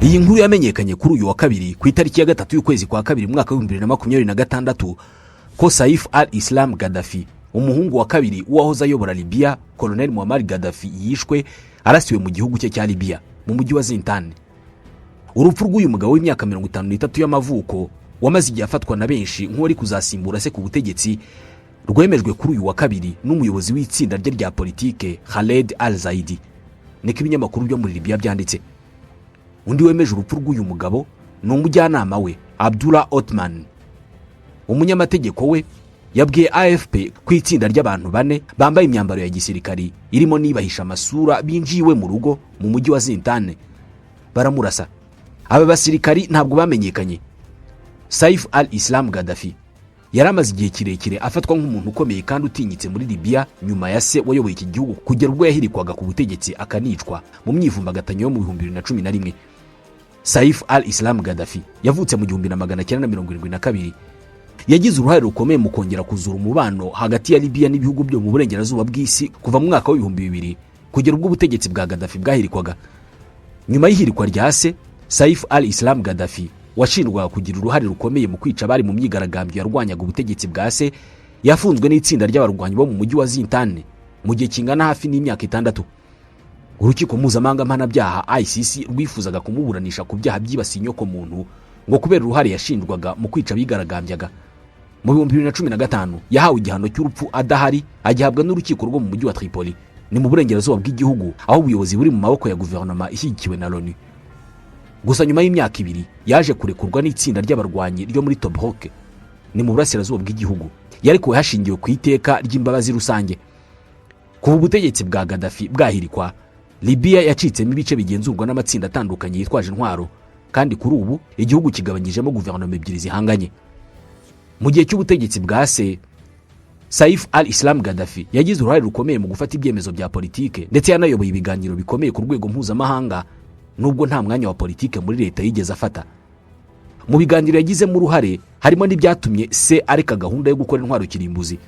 Iyi nkuru yamenyekanye kuri uyu wa kabiri, ku itariki ya 3 y'ukwezi kwa kabiri, mu mwaka wa 2026, ko Saif al Islam Gaddafi, umuhungu wa kabiri w'uwahoze ayobora Libya, Colonel Muammar Gaddafi, yishwe arasiwe mu gihugu cye cya Libya, mu mujyi wa Zintani. Urupfu rw'uyu mugabo w'imyaka 53 y'amavuko, wamaze igihe afatwa na benshi nk'uwari kuzasimbura se ku butegetsi, rwemejwe kuri uyu wa kabiri n'umuyobozi w'itsinda rye rya politike, Khaled Al Zaidi, niko ibinyamakuru byo muri Libya byanditse. Undi wemeje urupfu rw'uyu mugabo ni umujyanama we, Abdullah Otman. Umunyamategeko we yabwiye AFP ko itsinda ry'abantu bane bambaye imyambaro ya gisirikari irimo n'ibahisha amasura binjiye iwe mu rugo mu mujyi wa Zintane, baramurasa. Aba basirikari ntabwo bamenyekanye. Saif al Islam Gaddafi yari amaze igihe kirekire afatwa nk'umuntu ukomeye kandi utinyitse muri Libya nyuma ya se wayoboye iki gihugu kugera ubwo yahirikwaga ku butegetsi akanicwa mu myivumbagatanyo yo mu 2011. Saif al Islam Gaddafi yavutse mu 1972. Yagize uruhare rukomeye mu kongera kuzura umubano hagati ya Libya n'ibihugu byo mu burengerazuba bw'isi kuva mu mwaka wa 2000 kugera ubwo ubutegetsi bwa Gaddafi bwahirikwaga. Nyuma y'ihirikwa rya se, Saif al Islam Gaddafi, washinjwaga kugira uruhare rukomeye mu kwica abari mu myigaragambyo yarwanyaga ubutegetsi bwa se, yafunzwe n'itsinda ry'abarwanyi bo mu mujyi wa Zintane mu gihe kingana hafi n'imyaka 6. Urukiko mpuzamahanga mpanabyaha ICC rwifuzaga kumuburanisha ku byaha byibasiye inyokomuntu ngo kubera uruhare yashinjwaga mu kwica abigaragambyaga. Mu 2015 yahawe igihano cy'urupfu adahari, agihabwa n'urukiko rwo mu mujyi wa Tripoli, ni mu burengerazuba bw'igihugu, aho ubuyobozi buri mu maboko ya guverinoma ishyigikiwe na Loni. Gusa nyuma y'imyaka 2 yaje kurekurwa n'itsinda ry'abarwanyi ryo muri Tobruk, ni mu burasirazuba bw'igihugu. Yarekuwe hashingiwe ku iteka ry'imbabazi rusange. Kuva ubutegetsi bwa Gaddafi bwahirikwa, Libya yacitsemo ibice bigenzurwa n'amatsinda atandukanye yitwaje intwaro, kandi kuri ubu igihugu kigabanyijemo guverinoma ebyiri zihanganye. Mu gihe cy'ubutegetsi bwa se, Saif al Islam Gaddafi yagize uruhare rukomeye mu gufata ibyemezo bya politike, ndetse yanayoboye ibiganiro bikomeye ku rwego mpuzamahanga, nubwo nta mwanya wa politike muri leta yigeze afata. Mu biganiro yagizemo uruhare harimo n'ibyatumye se areka gahunda yo gukora intwaro kirimbuzi.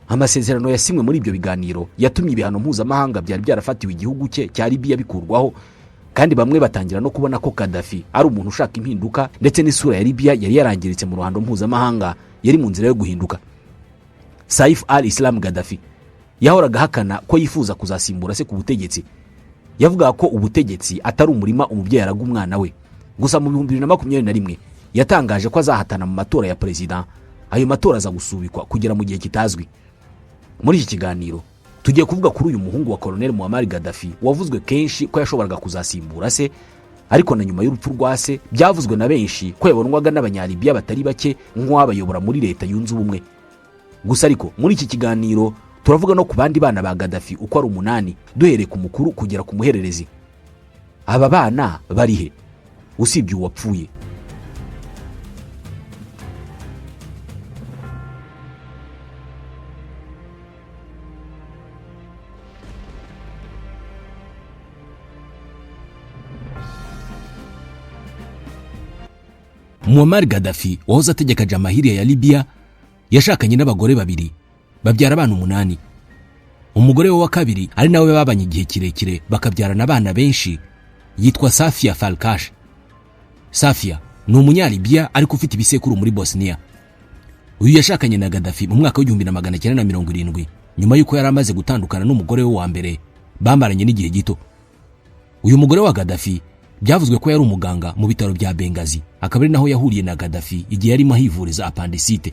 Amasezerano yasinywe muri ibyo biganiro yatumye ibihano mpuzamahanga byari byarafatiwe igihugu cye cya Libya bikurwaho, kandi bamwe batangira no kubona ko Gaddafi ari umuntu ushaka impinduka, ndetse n'isura ya Libya yari yarangiritse mu ruhando mpuzamahanga yari mu nzira yo guhinduka. Saif al Islam Gaddafi yahoraga ahakana ko yifuza kuzasimbura se ku butegetsi. Yavugaga ko ubutegetsi atari umurima umubyeyi araga umwana we. Gusa mu 2021 yatangaje ko azahatana mu matora ya perezida. Ayo matora aza gusubikwa kugera mu gihe kitazwi. Muri iki kiganiro tugiye kuvuga kuri uyu muhungu wa Colonel Muammar Gaddafi, wavuzwe kenshi ko yashoboraga kuzasimbura se, ariko na nyuma y'urupfu rwa se byavuzwe na benshi ko yabonwaga n'Abanyalibiya batari bake nk'uwabayobora muri leta yunze ubumwe. Gusa ariko muri iki kiganiro turavuga no ku bandi bana ba Gaddafi uko ari umunani, duhereye ku mukuru kugera ku muhererezi. Aba bana bari he usibye uwapfuye? Muammar Gaddafi, wahoze ategeka Jamahiriya ya Libya, yashakanye n'abagore babiri, babyara abana umunani. Umugore we wa kabiri, ari nawe babanye igihe kirekire bakabyarana abana benshi, yitwa Safia Farkash. Safia ni Umunyalibiya ariko ufite ibisekuru muri Bosnia. Uyu yashakanye na Gaddafi mu mwaka wa 1970, nyuma y'uko yari amaze gutandukana n'umugore we wa mbere bamaranye n'igihe gito. Uyu mugore wa Gaddafi byavuzwe ko yari umuganga mu bitaro bya Benghazi, akaba ari naho yahuriye na Gaddafi igihe yarimo ahivuriza appendicite.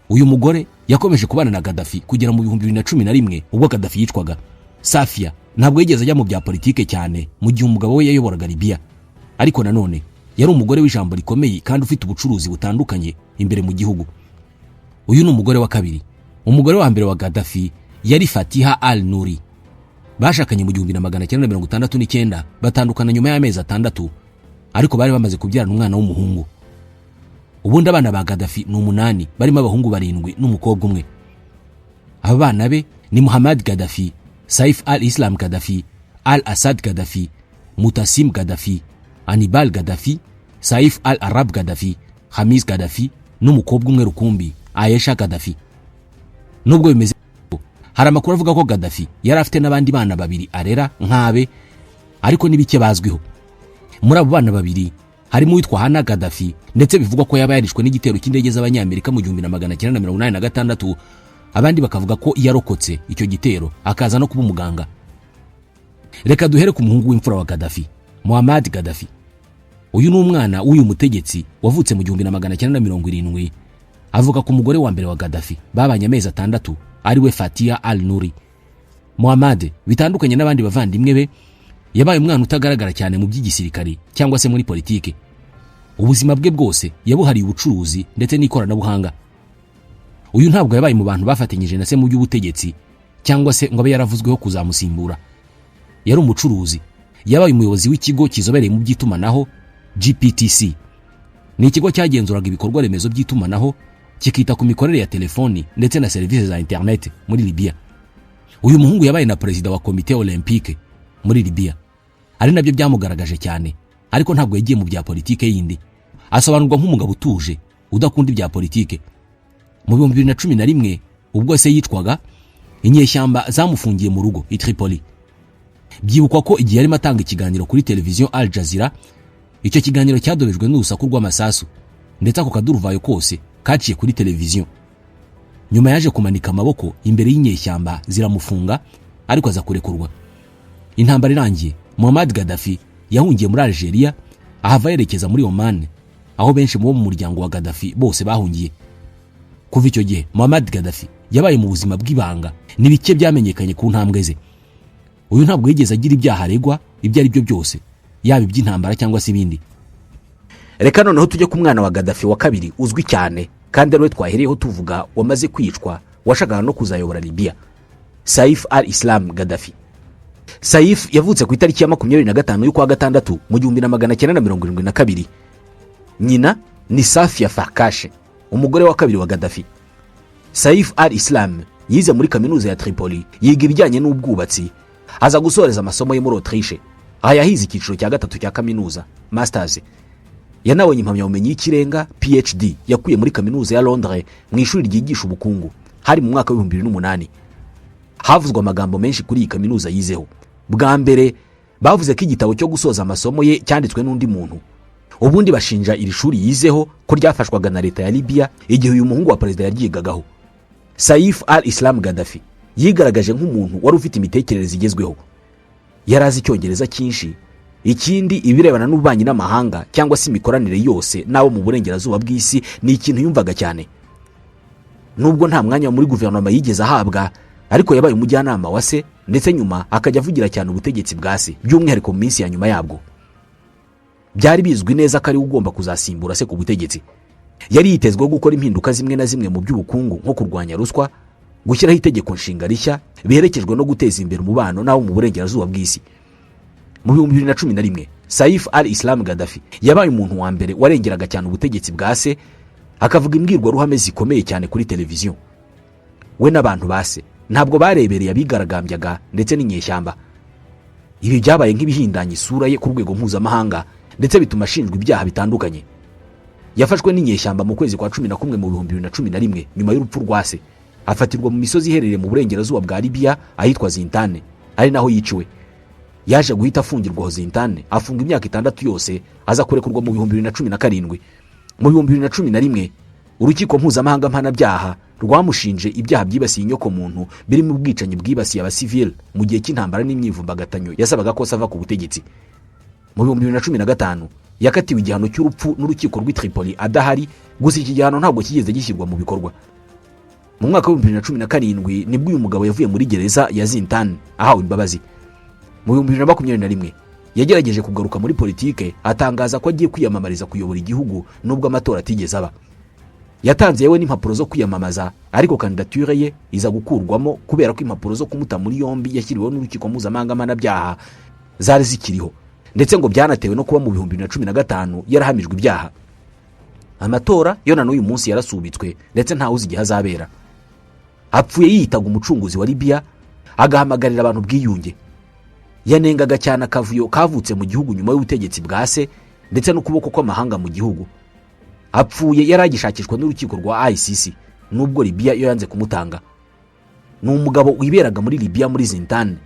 Uyu mugore yakomeje kubana na Gaddafi kugera mu 2011, ubwo Gaddafi yicwaga. Safia ntabwo yigeze ajya mu bya politike cyane mu gihe umugabo we yayoboraga Libya, ariko nanone yari umugore w'ijambo rikomeye kandi ufite ubucuruzi butandukanye imbere mu gihugu. Uyu ni umugore wa kabiri. Umugore wa mbere wa Gaddafi yari Fatiha Al Nuri. Bashakanye mu 1969, batandukana nyuma y'amezi 6, ariko bari bamaze kubyarana umwana w'umuhungu. Ubundi abana ba Gaddafi ni umunani, barimo abahungu barindwi n'umukobwa umwe. Aba bana be ni Muhammad Gaddafi, Saif al Islam Gaddafi, Al Asad Gaddafi, Mutasim Gaddafi, Anibal Gaddafi, Saif al Arab Gaddafi, Hamis Gaddafi n'umukobwa umwe rukumbi, Ayesha Gaddafi. Nubwo bimeze, hari amakuru avuga ko Gaddafi yari afite n'abandi bana babiri arera nk'abe, ariko ni bike bazwiho. Muri abo bana babiri harimo uwitwa Hana Gaddafi, ndetse bivugwa ko yaba yarishwe n'igitero cy'indege z'Abanyamerika mu 1986. Abandi bakavuga ko yarokotse icyo gitero akaza no kuba umuganga. Reka duhere ku muhungu w'imfura wa Gaddafi, Muhammad Gaddafi. Uyu ni umwana w'uyu mutegetsi wavutse mu 1970, avuka ku mugore wa mbere wa Gaddafi babanye amezi 6, ariwe Fatia Al Nuri. Muhammad, bitandukanye n'abandi bavandimwe be, yabaye umwana utagaragara cyane mu by'igisirikare cyangwa se muri politiki. Ubuzima bwe bwose yabuhariye ubucuruzi ndetse n'ikoranabuhanga. Uyu ntabwo yabaye mu bantu bafatanyije na se mu by'ubutegetsi cyangwa se ngo abe yaravuzweho kuzamusimbura. Yari umucuruzi, yabaye umuyobozi w'ikigo kizobereye mu by'itumanaho GPTC. Ni ikigo cyagenzuraga ibikorwa remezo by'itumanaho, kikita ku mikorere ya telefoni ndetse na serivisi za interineti muri Libya. Uyu muhungu yabaye na perezida wa Komite Olympique muri Libya, ari nabyo byamugaragaje cyane, ariko ntabwo yagiye mu bya politike yindi. Asobanurwa nk'umugabo utuje udakunda ibya politike. Mu 2011, ubwo se yicwaga, inyeshyamba zamufungiye mu rugo i Tripoli. Byibukwa ko igihe yarimo atanga ikiganiro kuri televiziyo Al Jazeera, icyo kiganiro cyadobejwe n'urusaku rw'amasasu, ndetse ako kaduruvayo kose kaciye kuri televiziyo. Nyuma yaje kumanika amaboko imbere y'inyeshyamba ziramufunga, ariko aza kurekurwa. Intambara irangiye, Muhammad Gaddafi yahungiye muri Algeria, ahava yerekeza muri Oman, aho benshi mu bo mu muryango wa Gaddafi bose bahungiye. Kuva icyo gihe Muhammad Gaddafi yabaye mu buzima bw'ibanga, ni bike byamenyekanye ku ntambwe ze. Uyu ntabwo yigeze agira ibyaha aregwa ibyo ari byo byose, yaba iby'intambara cyangwa se ibindi. Reka noneho tujye ku mwana wa Gaddafi wa kabiri uzwi cyane, kandi ariwe twahereyeho tuvuga wamaze kwicwa, washakaga no kuzayobora Libya, Saif al Islam Gaddafi. Saif yavutse ku itariki ya 25 y'ukwa gatandatu mu 1972. Nyina ni Safia Farkashe, umugore wa kabiri wa Gaddafi. Saif al Islam yize muri Kaminuza ya Tripoli, yiga ibijyanye n'ubwubatsi, aza gusoreza amasomo ye muri Autriche, aha yahize icyiciro cya gatatu cya kaminuza, masters. Yanabonye impamyabumenyi y'ikirenga, PhD, yakuye muri Kaminuza ya Londres mu ishuri ryigisha ubukungu, hari mu mwaka wa 2008. Havuzwe amagambo menshi kuri iyi kaminuza yizeho. Bwa mbere bavuze ko igitabo cyo gusoza amasomo ye cyanditswe n'undi muntu, ubundi bashinja iri shuri yizeho ko ryafashwaga na leta ya Libya igihe uyu muhungu wa perezida yaryigagaho. Saif al Islam Gaddafi yigaragaje nk'umuntu wari ufite imitekerereze igezweho. Yari azi Icyongereza cyinshi. Ikindi, ibirebana n'ububanyi n'amahanga cyangwa se imikoranire yose n'abo mu burengerazuba bw'isi ni ikintu yumvaga cyane. Nubwo nta mwanya muri guverinoma yigeze ahabwa, ariko yabaye umujyanama wa se, ndetse nyuma akajya avugira cyane ubutegetsi bwa se, by'umwihariko mu minsi ya nyuma yabwo. Byari bizwi neza ko ariwe ugomba kuzasimbura se ku butegetsi. Yari yitezweho gukora impinduka zimwe na zimwe mu by'ubukungu, nko kurwanya ruswa, gushyiraho itegeko nshinga rishya, biherekejwe no guteza imbere umubano n'abo mu burengerazuba bw'isi. Mu 2011, Saif al Islam Gaddafi yabaye umuntu wa mbere warengeraga cyane ubutegetsi bwa se, akavuga imbwirwaruhame zikomeye cyane kuri televiziyo. We n'abantu ba se ntabwo barebereye abigaragambyaga ndetse n'inyeshyamba. Ibi byabaye nk'ibihindanya isura ye ku rwego mpuzamahanga, ndetse bituma ashinjwa ibyaha bitandukanye. Yafashwe n'inyeshyamba mu kwezi kwa 11 mu 2011, nyuma y'urupfu rwa se, afatirwa mu misozi iherereye mu burengerazuba bwa Libiya ahitwa Zintane, ari naho yiciwe. Yaje guhita afungirwa aho Zintane, afunga imyaka 6 yose, aza kurekurwa mu 2017. Mu 2011, Urukiko Mpuzamahanga Mpanabyaha rwamushinje ibyaha byibasiye inyokomuntu, birimo ubwicanyi bwibasiye abasivili mu gihe cy'intambara n'imyivumbagatanyo yasabaga ko ava ku butegetsi. Mu 2015 yakatiwe igihano cy'urupfu n'urukiko rw'i Tripoli adahari, gusa iki gihano ntabwo kigeze gishyirwa mu bikorwa. Mu mwaka wa 2017 nibwo uyu mugabo yavuye muri gereza ya Zintani ahawe imbabazi. Mu 2021 yagerageje kugaruka muri politike, atangaza ko agiye kwiyamamariza kuyobora igihugu, nubwo amatora atigeze aba. Yatanze yewe n'impapuro zo kwiyamamaza, ariko kandidatire ye iza gukurwamo kubera ko impapuro zo kumuta muri yombi yashyiriweho n'Urukiko Mpuzamahanga Mpanabyaha zari zikiriho, ndetse ngo byanatewe no kuba mu 2015 yarahamijwe ibyaha. Amatora yo na n'uyu munsi yarasubitswe, ndetse ntawe uzi igihe azabera. Apfuye yiyitaga umucunguzi wa Libiya, agahamagarira abantu ubwiyunge. Yanengaga cyane akavuyo kavutse mu gihugu nyuma y'ubutegetsi bwa se, ndetse n'ukuboko kw'amahanga mu gihugu. Apfuye yari agishakishwa n'urukiko rwa ICC, nubwo Libiya yo yanze kumutanga. Ni umugabo wiberaga muri Libiya, muri Zintani.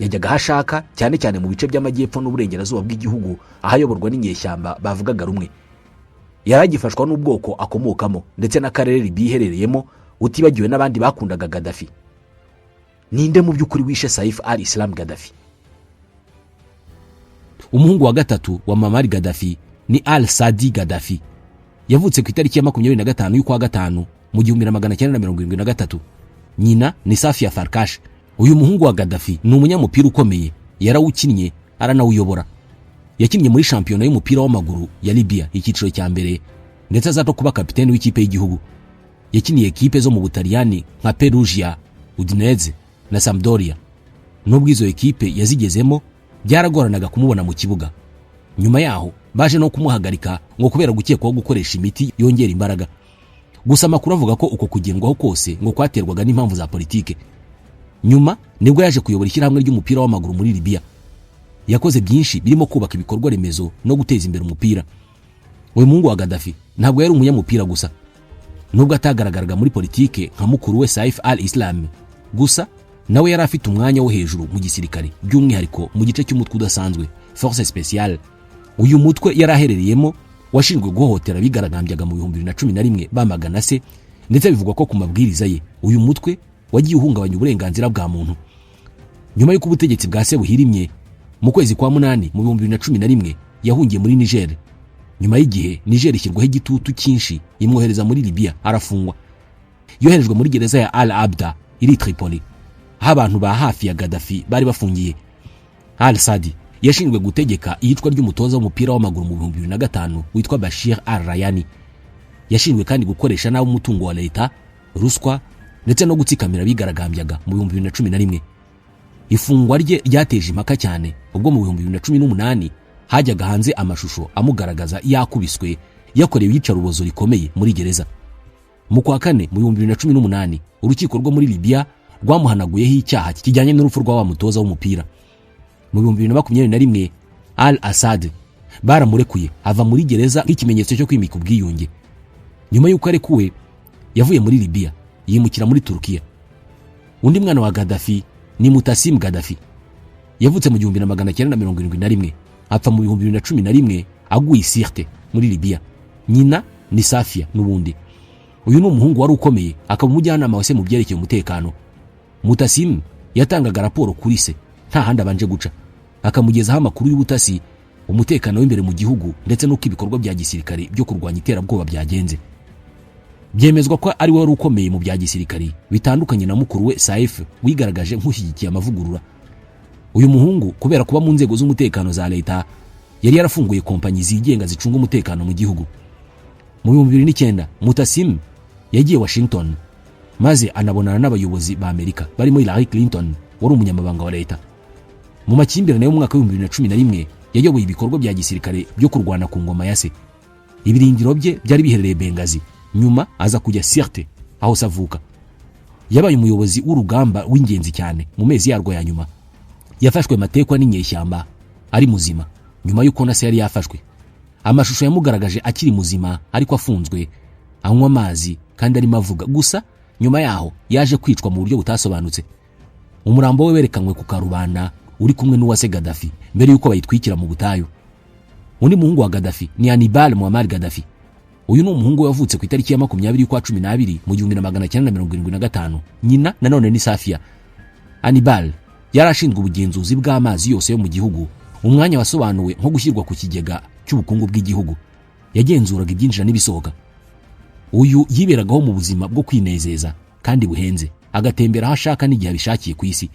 Yajyaga aho ashaka, cyane cyane mu bice by'amajyepfo n'uburengerazuba bw'igihugu, ahayoborwa n'inyeshyamba bavugaga rumwe. Yari agifashwa n'ubwoko akomokamo ndetse n'akarere Libiya iherereyemo, utibagiwe n'abandi bakundaga Gaddafi. Ninde mu by'ukuri wishe Saif al Islam Gaddafi? Umuhungu wa gatatu wa Muammar Gaddafi ni Al Sadi Gaddafi. Yavutse ku itariki ya 25 y'ukwa gatanu mu 1973. Nyina ni Safia Farkash. Uyu muhungu wa Gaddafi ni umunyamupira ukomeye, yarawukinnye aranawuyobora. Yakinnye muri shampiyona y'umupira w'amaguru ya Libya icyiciro cya mbere, ndetse aza no kuba kapiteni w'ikipe y'igihugu. Yakiniye ekipe zo mu Butaliyani nka Perugia, Udinese na Sampdoria. Nubwo izo ekipe yazigezemo, byaragoranaga kumubona mu kibuga. Nyuma yaho baje no kumuhagarika ngo kubera gukekwaho gukoresha imiti yongera imbaraga. Gusa amakuru avuga ko uko kugendwaho kose ngo kwaterwaga n'impamvu za politike. Nyuma nibwo yaje kuyobora ishyirahamwe ry'umupira w'amaguru muri Libya. Yakoze byinshi birimo kubaka ibikorwa remezo no guteza imbere umupira. Uyu muhungu wa Gaddafi ntabwo yari umunyamupira gusa, nubwo atagaragaraga muri politike nka mukuru we Saif al Islam. Gusa nawe yari afite umwanya wo hejuru mu gisirikare, by'umwihariko mu gice cy'umutwe udasanzwe, force spéciale. Uyu mutwe yari aherereyemo washinzwe guhohotera abigaragambyaga mu 2011 bamagana se, ndetse bivugwa ko ku mabwiriza ye uyu mutwe wagiye uhungabanya uburenganzira bwa muntu. Nyuma y'uko ubutegetsi bwa se buhirimye mu kwezi kwa munani mu 2011, yahungiye muri Niger. Nyuma y'igihe, Niger ishyirwaho igitutu cyinshi, imwohereza muri Libya, arafungwa. Yoherejwe muri gereza ya Al Abda iri Tripoli, aho abantu ba hafi ya Gaddafi bari bafungiye. Al Sadi yashinzwe gutegeka iyicwa ry'umutoza w'umupira w'amaguru mu 2005 witwa Bashir Al Rayani. Yashinzwe kandi gukoresha nabi umutungo wa leta, ruswa ndetse no gutsikamira abigaragambyaga mu 2011. Ifungwa rye ryateje impaka cyane ubwo mu 2018 hajyaga hanze amashusho amugaragaza yakubiswe, yakorewe iyicarubozo rikomeye muri gereza. Mu kwa kane mu 2018, urukiko rwo muri Libya rwamuhanaguyeho icyaha kijyanye n'urupfu rwa wa mutoza w'umupira. Mu 2021, Al Assad baramurekuye, ava muri gereza nk'ikimenyetso cyo kwimika ubwiyunge. Nyuma y'uko arekuwe, yavuye muri Libya yimukira muri Turukiya. Undi mwana wa Gaddafi ni Mutasim Gaddafi. Yavutse mu 1971, apfa mu 2011 aguye i Sirte muri Libya. Nyina ni Safia n'ubundi. Uyu ni umuhungu wari ukomeye, akaba umujyanama wa se mu byerekeye umutekano. Mutasim yatangaga raporo kuri se nta handi abanje guca, akamugezaho amakuru y'ubutasi, umutekano w'imbere mu gihugu ndetse n'uko ibikorwa bya gisirikare byo kurwanya iterabwoba byagenze. Byemezwa ko ari we wari ukomeye mu bya gisirikari, bitandukanye na mukuru we Saif wigaragaje nk'ushyigikiye amavugurura. Uyu muhungu, kubera kuba mu nzego z'umutekano za leta, yari yarafunguye kompanyi zigenga zicunga umutekano mu gihugu. Mu 2009, Mutasim yagiye Washington maze anabonana n'abayobozi ba Amerika barimo Hillary Clinton wari umunyamabanga wa leta. Mu makimbirane y'umwaka wa 2011, yayoboye ibikorwa bya gisirikare byo kurwana ku ngoma ya se. Ibirindiro bye byari biherereye Bengazi, nyuma aza kujya Sirte aho se avuka. Yabaye umuyobozi w'urugamba w'ingenzi cyane mu mezi yarwo ya nyuma. Yafashwe matekwa n'inyeshyamba ari muzima nyuma y'uko na se yari yafashwe. Amashusho yamugaragaje akiri muzima ariko afunzwe, anywa amazi kandi arimo avuga. Gusa nyuma yaho yaje kwicwa mu buryo butasobanutse. Umurambo we werekanywe ku karubanda uri kumwe n'uwase Gaddafi mbere y'uko bayitwikira mu butayu. Undi muhungu wa Gaddafi ni Hannibal Muammar Gaddafi. Uyu ni umuhungu we wavutse ku itariki ya 20 y'ukwa 12 mu 1975. Nyina nanone ni Safia. Hannibal yari ashinzwe ubugenzuzi bw'amazi yose yo mu gihugu, umwanya wasobanuwe nko gushyirwa ku kigega cy'ubukungu bw'igihugu. Yagenzuraga ibyinjira n'ibisohoka. Uyu yiberagaho mu buzima bwo kwinezeza kandi buhenze, agatembera aho ashaka n'igihe abishakiye ku isi.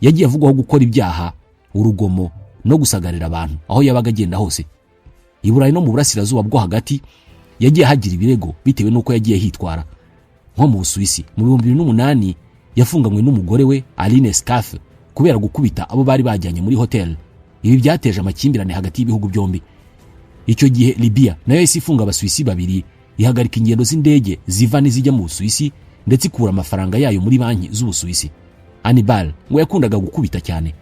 Yagiye avugwaho gukora ibyaha, urugomo no gusagarira abantu aho yabaga agenda hose. I Burayi no mu Burasirazuba bwo Hagati yagiye ahagira ibirego bitewe n'uko yagiye hitwara. Nko mu Busuwisi mu 2008, yafunganywe n'umugore we Aline Scaff kubera gukubita abo bari bajyanye muri hotel. Ibi byateje amakimbirane hagati y'ibihugu byombi. Icyo gihe Libya nayo yahise ifunga Abasuwisi babiri, ihagarika ingendo z'indege ziva n'izijya mu Busuwisi, ndetse ikura amafaranga yayo muri banki z'Ubusuwisi. Hannibal ngo yakundaga gukubita cyane.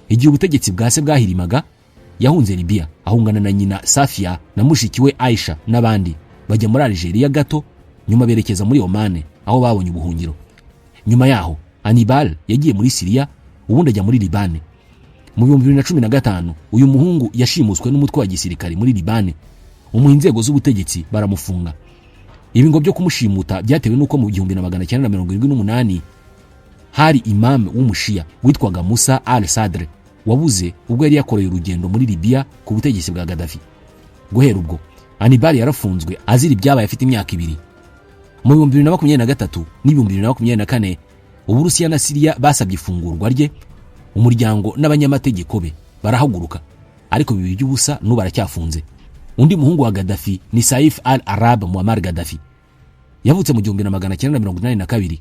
Igihe ubutegetsi bwa se bwahirimaga, yahunze Libya, ahungana na nyina Safia na mushiki we Aisha n'abandi, bajya muri Algeria gato, nyuma berekeza muri Oman aho babonye ubuhungiro. Nyuma yaho Hannibal yagiye muri Siriya, Ubundi ajya muri Libane. Mu 2015 uyu muhungu yashimuswe n'umutwe wa gisirikare muri Libane, umuha inzego z'ubutegetsi baramufunga. Ibi ngo byo kumushimuta byatewe n'uko mu 1978 hari imam w'umushiya witwaga Musa al Sadre wabuze ubwo yari yakoreye urugendo muri Libya ku butegetsi bwa Gaddafi. Guhera ubwo Hannibal yarafunzwe azira ibyabaye afite imyaka 2. Mu 2023 n'2024 Uburusiya na Siriya basabye ifungurwa rye, umuryango n'abanyamategeko be barahaguruka, ariko bibiri by'ubusa n'ubu baracyafunze. Undi muhungu wa Gaddafi ni Saif al Arab Muammar Gaddafi. Yavutse mu 1982.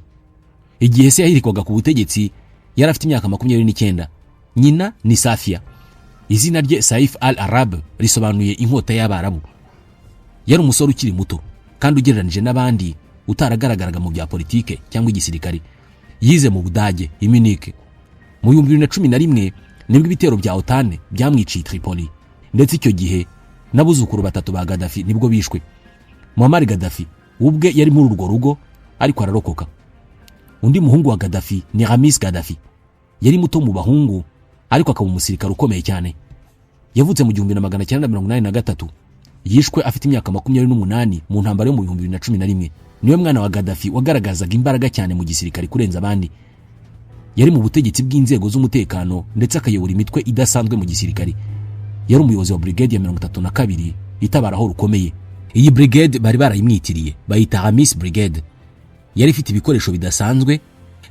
Igihe se yahirikwaga ku butegetsi yari afite imyaka 29. Nyina ni Safia. Izina rye Saif al Arab risobanuye inkota y'Abarabu. Yari umusore ukiri muto kandi ugereranije n'abandi utaragaragaraga mu bya politike cyangwa igisirikare. Yize mu Budage i Munich. Mu 2011 nibwo ibitero bya OTAN byamwiciye Tripoli, ndetse icyo gihe n'abuzukuru batatu ba Gaddafi nibwo bishwe. Muammar Gaddafi ubwe yari muri urwo rugo ariko ararokoka. Undi muhungu wa Gaddafi ni Ramis Gaddafi. Yari muto mu bahungu ariko akaba umusirikare ukomeye cyane. Yavutse mu 1983. Yishwe afite imyaka 28 mu ntambara yo mu 2011. Niwe mwana wa Gaddafi wagaragazaga imbaraga cyane mu gisirikare kurenza abandi. Yari mu butegetsi bw'inzego z'umutekano ndetse akayobora imitwe idasanzwe mu gisirikare. Yari umuyobozi wa brigade ya 32 itabara aho rukomeye. Iyi brigade bari barayimwitiriye bayita Hamis Brigade. Yari ifite ibikoresho bidasanzwe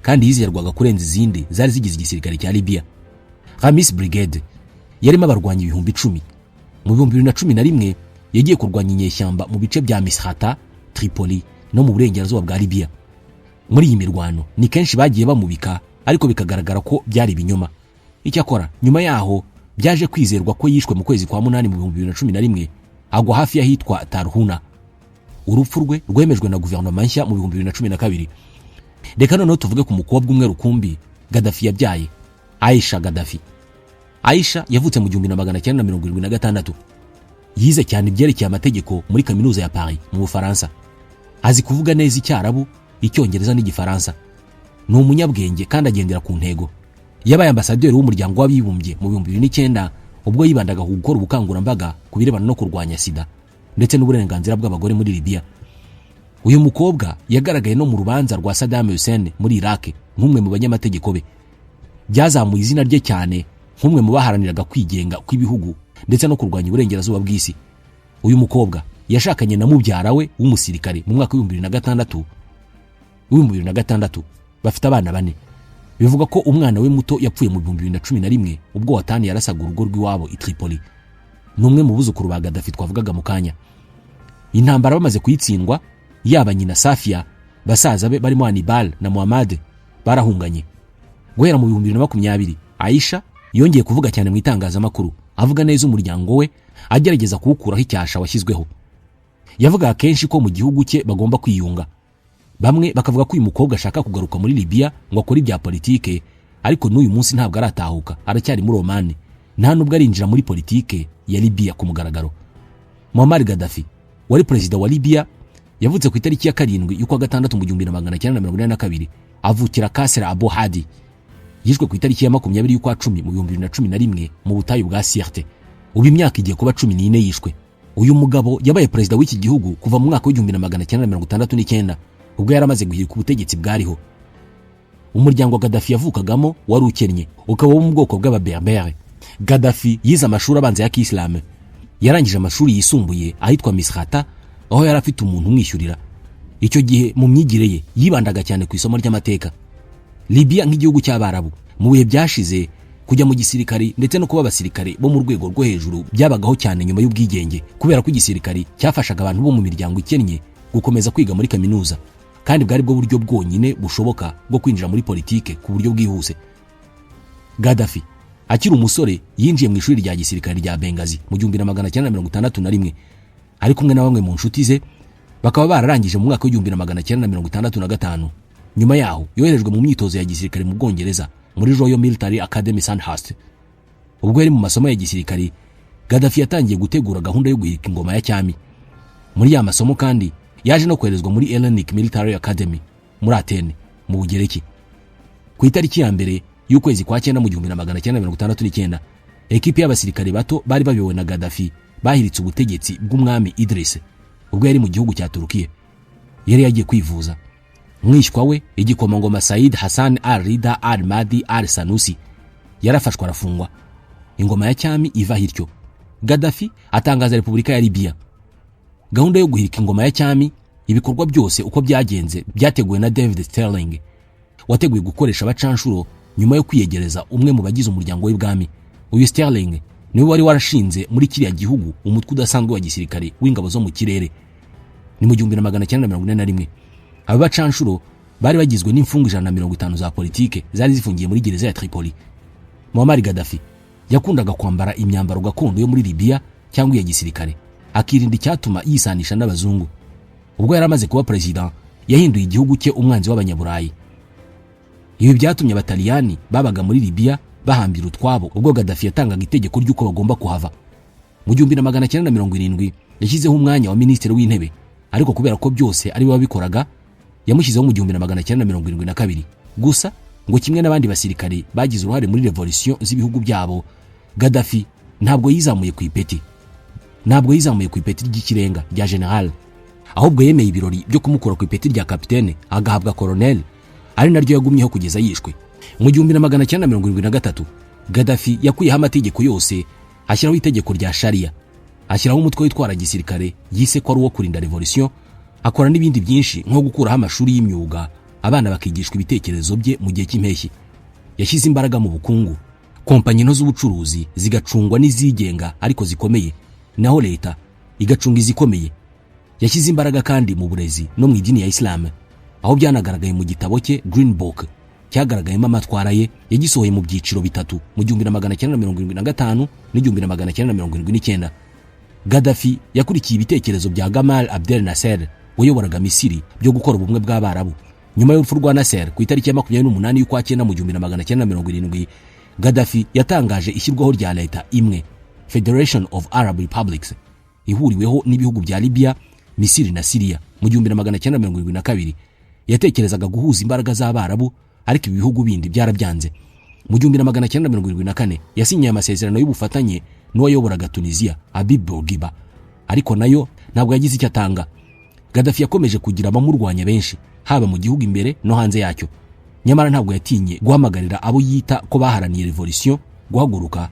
kandi yizerwaga kurenza izindi zari zigize igisirikare cya Libya. Hamis Brigade yarimo abarwanyi 10,000. Mu 2011 yagiye kurwanya inyeshyamba mu bice bya Misrata, Tripoli no mu burengerazuba bwa Libya. Muri iyi mirwano ni kenshi bagiye bamubika, ariko bikagaragara ko byari ibinyoma. Icyakora nyuma yaho byaje kwizerwa ko yishwe mu kwezi kwa 8 mu 2011 agwa hafi y'ahitwa Tarhuna. Urupfu rwe rwemejwe na guverinoma nshya mu 2012. Reka noneho tuvuge ku mukobwa umwe rukumbi Gaddafi yabyaye, Aisha Gaddafi. Aisha yavutse mu 1976. Yize cyane ibyerekeye amategeko muri kaminuza ya Paris mu Bufaransa. Azi kuvuga neza Icyarabu, Icyongereza n'Igifaransa. Ni umunyabwenge kandi agendera ku ntego. Yabaye ambasaderi w'umuryango w'abibumbye mu 2009 ubwo yibandaga ku gukora ubukangurambaga ku birebana no kurwanya sida ndetse n'uburenganzira bw'abagore muri Libya. Uyu mukobwa yagaragaye no mu rubanza rwa Saddam Hussein muri Iraq nk'umwe mu banyamategeko be. Byazamuye izina rye cyane nk'umwe mu baharaniraga kwigenga kw'ibihugu ndetse no kurwanya uburengerazuba bw'isi. Uyu mukobwa yashakanye na mubyara we w'umusirikare mu mwaka w'ibihumbi bibiri na gatandatu. Bafite abana 4. Bivuga ko umwana we muto yapfuye mu 2011 ubwo Watani yarasaga urugo rw'iwabo i Tripoli. Ni umwe mu buzukuru ba Gaddafi twavugaga mu kanya. Intambara bamaze kuyitsindwa, yaba nyina Safia, basaza be barimo Hannibal na Muhammad barahunganye. Guhera mu 2020 Aisha yongeye kuvuga cyane mu itangazamakuru, avuga neza umuryango we, agerageza kuwukuraho icyasha washyizweho. Yavugaga kenshi ko mu gihugu cye bagomba kwiyunga. Bamwe bakavuga ko uyu mukobwa ashaka kugaruka muri Libya ngo akore ibya politike, ariko n'uyu munsi ntabwo aratahuka, aracyari muri Oman, nta nubwo arinjira muri politike ya Libya ku mugaragaro. Muammar Gaddafi wari perezida wa Libya yavutse ku itariki ya 7 y'ukwa gatandatu mu 1982, avukira Kasra Abu Hadi. Yishwe ku itariki ya 20 y'ukwa 10 mu 2011 mu butayu bwa Sirte. Ubu imyaka igiye kuba 14 yishwe. Uyu mugabo yabaye perezida w'iki gihugu kuva mu mwaka w'igihumbi na magana cyenda mirongo itandatu n'icyenda ubwo yari amaze guhirika ubutegetsi bwariho. Umuryango wa Gaddafi yavukagamo wari ukennye, ukaba wo mu bwoko bw'ababerbere. Gaddafi yize amashuri abanza ya Kisilamu. Yarangije amashuri yisumbuye ahitwa Misrata, aho yari afite umuntu umwishyurira. Icyo gihe mu myigire ye yibandaga cyane ku isomo ry'amateka. Libya nk'igihugu cy'Abarabu mu bihe byashize, kujya mu gisirikari ndetse no kuba abasirikare bo mu rwego rwo hejuru byabagaho cyane nyuma y'ubwigenge, kubera ko igisirikari cyafashaga abantu bo mu miryango ikennye gukomeza kwiga muri kaminuza, kandi bwari bwo buryo bwonyine bushoboka bwo kwinjira muri politike ku buryo bwihuse. Gaddafi akiri umusore yinjiye mu ishuri rya gisirikare rya Benghazi mu 1961 ari kumwe na bamwe mu nshuti ze, bakaba bararangije mu mwaka w'igihumbi na magana cyenda mirongo itandatu na gatanu. Nyuma yaho yoherejwe mu myitozo ya gisirikare mu Bwongereza muri Royal Military Academy Sandhurst. Ubwo yari mu masomo ya gisirikare, Gaddafi yatangiye gutegura gahunda yo guhirika ingoma ya cyami. Muri ya masomo kandi yaje no koherezwa muri Hellenic Military Academy muri Athene mu Bugereki. Ku itariki ya 1 y'ukwezi kwa cyenda mu 1969, ekipi y'abasirikare bato bari bayobowe na Gaddafi bahiritse ubutegetsi bw'umwami Idris ubwo yari mu gihugu cya Turukiya, yari yagiye kwivuza. Mwishywa we, igikomangoma Said Hassan al Rida al Madi al Sanusi, yarafashwe arafungwa, ingoma ya cyami iva hityo. Gaddafi atangaza Repubulika ya Libya. Gahunda yo guhirika ingoma ya cyami, ibikorwa byose uko byagenze byateguwe na David Sterling, wateguye gukoresha abacanshuro nyuma yo kwiyegereza umwe mu bagize umuryango w'ibwami. Uyu Sterling niwe wari warashinze muri kiriya gihugu umutwe udasanzwe wa gisirikare w'ingabo zo mu kirere. Ni mu 1941. Aba bacanshuro bari bagizwe n'imfungwa 150 za politike zari zifungiye muri gereza ya Tripoli. Muammar Gaddafi yakundaga kwambara imyambaro gakondo yo muri Libya cyangwa iya gisirikare, akirinda icyatuma yisanisha n'abazungu. Ubwo yari amaze kuba perezida, yahinduye igihugu cye umwanzi w'abanyaburayi. Ibi byatumye Abataliyani babaga muri Libya bahambira utwabo ubwo Gaddafi yatangaga itegeko ry'uko bagomba kuhava. Mu 1970 yashyizeho umwanya wa minisitiri w'intebe, ariko kubera ko byose ari we wabikoraga, yamushyizeho mu 1972. Gusa ngo kimwe n'abandi basirikare bagize uruhare muri revolution z'ibihugu byabo, Gaddafi ntabwo yizamuye ku ipeti ry'ikirenga rya general, ahubwo yemeye ibirori byo kumukura ku ipeti rya kapitene agahabwa colonel, ari naryo yagumyeho kugeza yishwe. Mu 1973 Gaddafi yakuyeho amategeko yose, ashyiraho itegeko rya sharia, ashyiraho umutwe witwara gisirikare yise ko ari uwo kurinda revolution, akora n'ibindi byinshi nko gukuraho amashuri y'imyuga, abana bakigishwa ibitekerezo bye mu gihe cy'impeshyi. Yashyize imbaraga mu bukungu, kompanyi nto z'ubucuruzi zigacungwa n'izigenga ariko zikomeye, naho leta igacunga izikomeye. Yashyize imbaraga kandi mu burezi no mu idini ya Isilamu, aho byanagaragaye mu gitabo cye Green Book cyagaragayemo amatwara ye. Yagisohoye mu byiciro bitatu mu 1975 n'1979. Gaddafi yakurikiye ibitekerezo bya Gamal Abdel Nasser wayoboraga Misiri byo gukora ubumwe bw'Abarabu. Nyuma y'urupfu rwa Nasser ku itariki ya 28 y'ukwa cyenda mu 1970, Gaddafi yatangaje ishyirwaho rya leta imwe, Federation of Arab Republics, ihuriweho n'ibihugu bya Libya, Misiri na Syria. Mu 1972 yatekerezaga guhuza imbaraga z'Abarabu, ariko ibi bihugu bindi byarabyanze. Mu 1974 yasinyiye amasezerano y'ubufatanye n'uwayoboraga Tunisia, Habib Bourguiba, ariko nayo ntabwo yagize icyo atanga. Gaddafi yakomeje kugira abamurwanya benshi, haba mu gihugu imbere no hanze yacyo. Nyamara ntabwo yatinye guhamagarira abo yita ko baharaniye revolution guhaguruka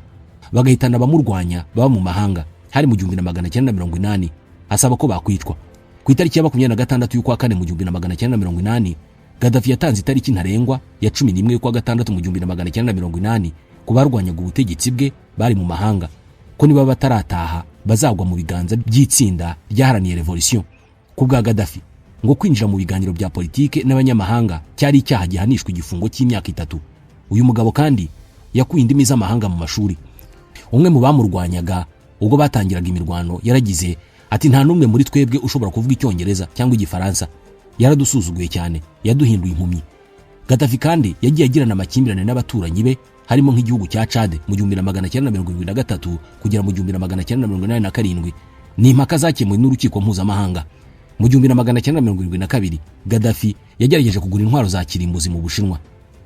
bagahitana abamurwanya baba mu mahanga. Hari mu 1980, asaba ko bakwicwa. Ku itariki ya 26 y'ukwa kane mu 1980, Gaddafi yatanze itariki ntarengwa ya 11 y'ukwa gatandatu mu 1980 ku barwanyaga ubutegetsi bwe bari mu mahanga, ko niba batarataha bazagwa mu biganza by'itsinda ryaharaniye revolution. Ku bwa Gaddafi, ngo kwinjira mu biganiro bya politike n'abanyamahanga cyari icyaha gihanishwa igifungo cy'imyaka 3. Uyu mugabo kandi yakuye indimi z'amahanga mu mashuri. Umwe mu bamurwanyaga ubwo batangiraga imirwano yaragize ati: "Nta n'umwe muri twebwe ushobora kuvuga Icyongereza cyangwa Igifaransa. Yaradusuzuguye cyane, yaduhinduye impumyi." Gaddafi kandi yagiye agirana amakimbirane n'abaturanyi be, harimo nk'igihugu cya Chad mu 1973 kugera mu 1987. Ni impaka zakemuwe n'urukiko mpuzamahanga. Mu 1972 Gaddafi yagerageje kugura intwaro za kirimbuzi mu Bushinwa.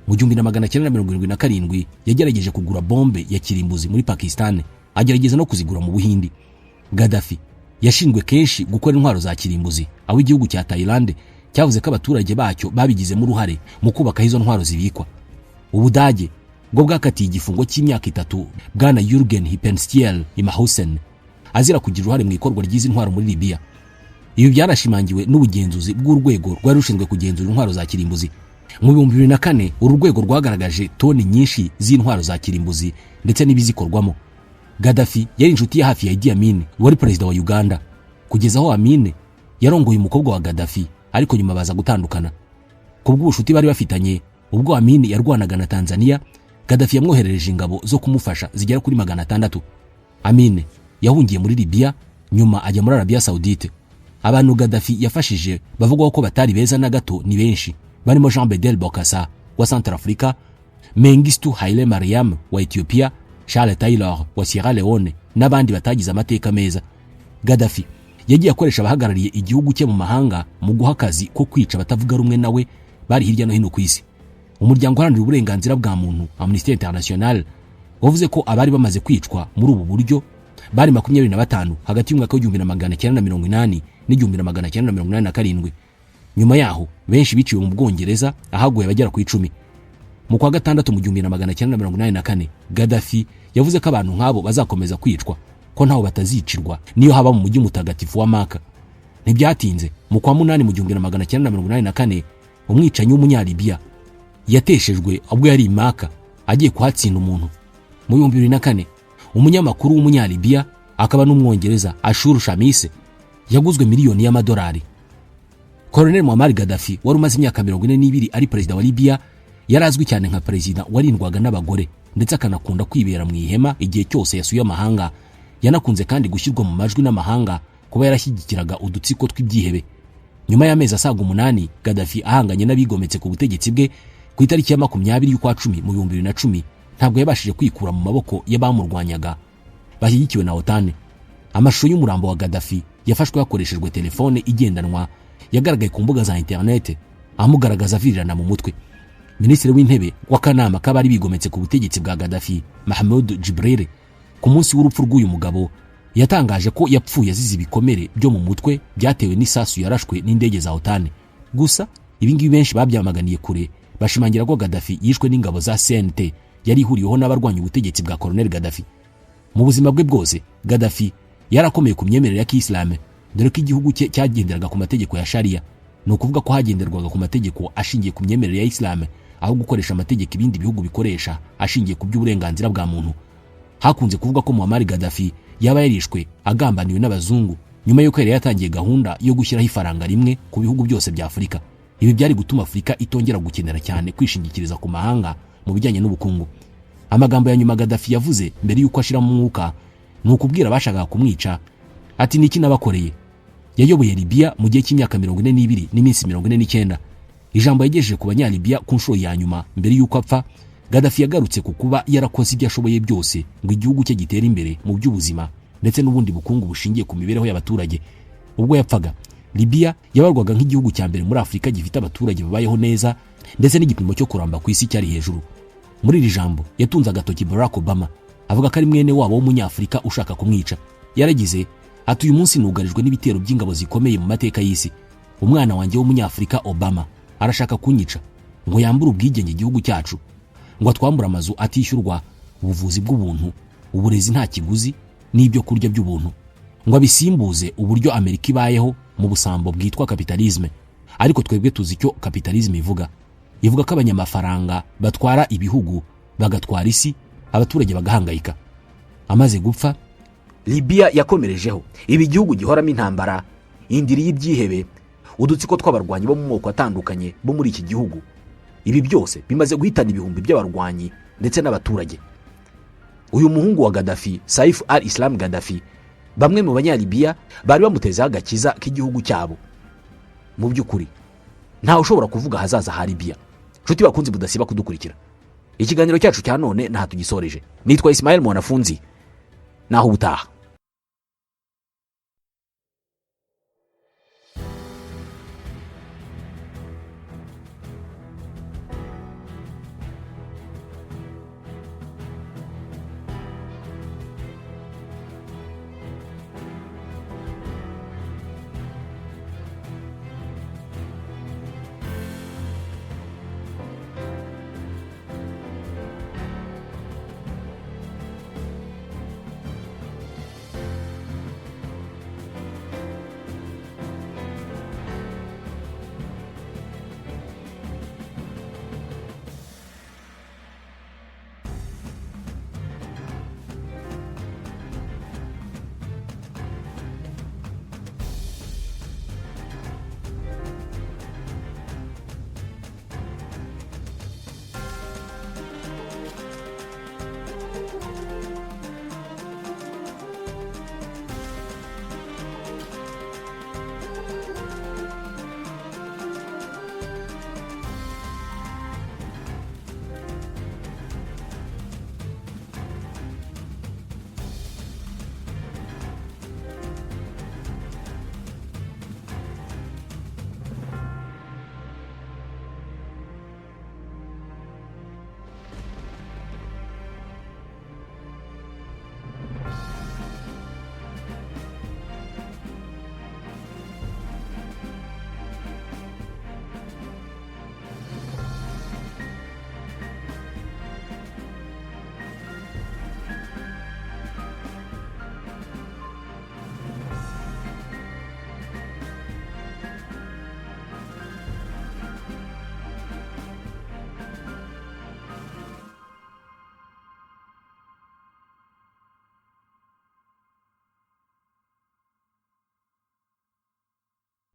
Mu 1977 yagerageje kugura bombe ya kirimbuzi muri Pakistan, agerageza no kuzigura mu Buhindi. Gaddafi yashinjwe kenshi gukora intwaro za kirimbuzi, aho igihugu cya Thailand cyavuze ko abaturage bacyo babigizemo uruhare mu kubaka aho izo ntwaro zibikwa. Ubudage bwo bwakatiye igifungo cy'imyaka 3 bwana Jürgen Hippenstiel Imhausen azira kugira uruhare mu ikorwa ry'izi ntwaro muri Libya. Ibi byanashimangiwe n'ubugenzuzi bw'urwego rwari rushinzwe kugenzura intwaro za kirimbuzi. Mu 2004 uru rwego rwagaragaje toni nyinshi z'intwaro za kirimbuzi ndetse n'ibizikorwamo. Gaddafi yari inshuti ya hafi ya Idi Amin wari perezida wa Uganda, kugeza aho Amin yarongoye umukobwa wa Gaddafi, ariko nyuma baza gutandukana. Ku bw'ubucuti bari bafitanye, ubwo Amin yarwanaga na Tanzania, Gaddafi yamwoherereje ingabo zo kumufasha zigera kuri 600. Amin yahungiye muri Libya, nyuma ajya muri Arabia Saudite. Abantu Gaddafi yafashije bavugwaho ko batari beza na gato ni benshi, barimo Jean Bedel Bokassa wa Centrafrica, Mengistu Haile Mariam wa Ethiopia, Charles Taylor wa Sierra Leone n'abandi batagize amateka meza. Gaddafi yagiye akoresha abahagarariye igihugu cye mu mahanga mu guha akazi ko kwica abatavuga rumwe nawe bari hirya no hino ku isi. Umuryango uharanira uburenganzira bwa muntu Amnesty International wavuze ko abari bamaze kwicwa muri ubu buryo bari 25 hagati y'umwaka w'1980 n'1987. Nyuma yaho benshi biciwe mu Bwongereza, ahaguye abagera ku 10. Mu kwa gatandatu mu 1984, Gaddafi yavuze ko abantu nk'abo bazakomeza kwicwa, ko ntaho batazicirwa niyo haba mu mujyi mutagatifu wa Maka. Ntibyatinze, mu kwa munani mu 1984, umwicanyi w'umunyalibiya yateshejwe ubwo yari i Maka agiye kuhatsinda umuntu. Mu 2004, umunyamakuru w'umunyalibiya akaba n'umwongereza Ashur Shamise yaguzwe miliyoni y'amadolari. Colonel Muammar Gaddafi wari umaze imyaka 42 ari perezida wa Libya, yari azwi cyane nka perezida warindwaga n'abagore, ndetse akanakunda kwibera mu ihema igihe cyose yasuye amahanga. Yanakunze kandi gushyirwa mu majwi n'amahanga kuba yarashyigikiraga udutsiko tw'ibyihebe. Nyuma y'amezi asaga 8 Gaddafi ahanganye n'abigometse ku butegetsi bwe, ku itariki ya 20 y'ukwa 10 mu 2010, ntabwo yabashije kwikura mu maboko y'abamurwanyaga bashyigikiwe na OTAN. Amashusho y'umurambo wa Gaddafi yafashwe hakoreshejwe telefone igendanwa yagaragaye ku mbuga za interinete amugaragaza avirirana mu mutwe. Minisitiri w'intebe w'akanama k'abari bigometse ku butegetsi bwa Gaddafi, Mahmoud Jibril, ku munsi w'urupfu rw'uyu mugabo yatangaje ko yapfuye azize ibikomere byo mu mutwe byatewe n'isasu yarashwe n'indege za OTAN. Gusa ibi ngibi benshi babyamaganiye kure, bashimangira ko Gaddafi yishwe n'ingabo za CNT yari ihuriweho n'abarwanya ubutegetsi bwa Colonel Gaddafi. Mu buzima bwe bwose Gaddafi yarakomeye ku myemerere ya Kisilamu, dore ko igihugu cye cyagenderaga ku mategeko ya Sharia, ni ukuvuga ko hagenderwaga ku mategeko ashingiye ku myemerere ya Islam aho gukoresha amategeko ibindi bihugu bikoresha ashingiye ku by'uburenganzira bwa muntu. Hakunze kuvuga ko Muammar Gaddafi yaba yarishwe agambaniwe n'abazungu nyuma y'uko yari yatangiye gahunda yo gushyiraho ifaranga rimwe ku bihugu byose bya Afurika. Ibi byari gutuma Afurika itongera gukenera cyane kwishingikiriza ku mahanga mu bijyanye n'ubukungu. Amagambo ya nyuma Gaddafi yavuze mbere y'uko ashiramo umwuka ni ukubwira abashakaga kumwica ati: "Niki nabakoreye?" Yayoboye Libya mu gihe cy'imyaka 42 n'iminsi 49. Ijambo yagejeje ku banyalibiya ku nshuro ya nyuma mbere y'uko apfa, Gaddafi yagarutse ku kuba yarakoze ibyo ashoboye byose ngo igihugu cye gitere imbere mu by'ubuzima ndetse n'ubundi bukungu bushingiye ku mibereho y'abaturage. Ubwo yapfaga, Libya yabarwaga nk'igihugu cya mbere muri Afurika gifite abaturage babayeho neza, ndetse n'igipimo cyo kuramba ku isi cyari hejuru. Muri iri jambo yatunze agatoki Barack Obama, avuga ko ari mwene wabo w'umunyafurika ushaka kumwica. Yaragize ati: "Uyu munsi nugarijwe n'ibitero by'ingabo zikomeye mu mateka y'isi. Umwana wanjye w'umunyafurika Obama arashaka kunyica ngo yambure ubwigenge igihugu cyacu, ngo atwambure amazu atishyurwa, ubuvuzi bw'ubuntu, uburezi nta kiguzi n'ibyo kurya by'ubuntu, ngo abisimbuze uburyo Amerika ibayeho mu busambo bwitwa kapitalisme. Ariko twebwe tuzi icyo kapitalisme ivuga. Ivuga ko abanyamafaranga batwara ibihugu, bagatwara isi, abaturage bagahangayika." Amaze gupfa, Libya yakomerejeho ibi gihugu gihoramo intambara, indiri y'ibyihebe, udutsiko tw'abarwanyi bo mu moko atandukanye bo muri iki gihugu. Ibi byose bimaze guhitana ibihumbi by'abarwanyi ndetse n'abaturage. Uyu muhungu wa Gaddafi, Saif al Islam Gaddafi, bamwe mu banyalibiya bari bamutezeho agakiza k'igihugu cyabo. Mu by'ukuri ntawe ushobora kuvuga ahazaza ha Libya. Nshuti bakunzi budasiba kudukurikira, ikiganiro cyacu cya none ntaha tugisoreje. Nitwa Ismael Mwanafunzi, naho ubutaha.